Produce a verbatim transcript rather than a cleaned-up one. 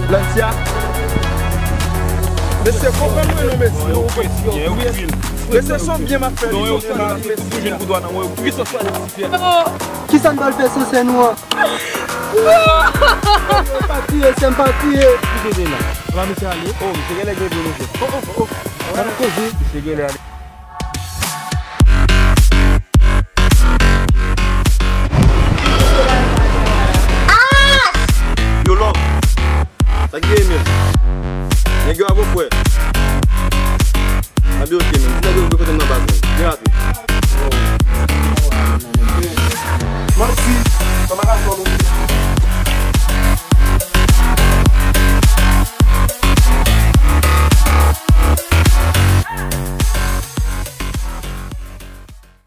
Lansya. Mesye, konprann mwen non, mesye. Mesye, se yon byen m ap fè li, se yon byen m ap fè li. Kisa n pral fè sou sèn nou an? M pa tiye, sè m pa tiye. Ki te la? Papa mesye ale. Oh, misye genlè gen dlo, mesye. Oh, oh, oh. Sa n ap koze? Misye genlè ale.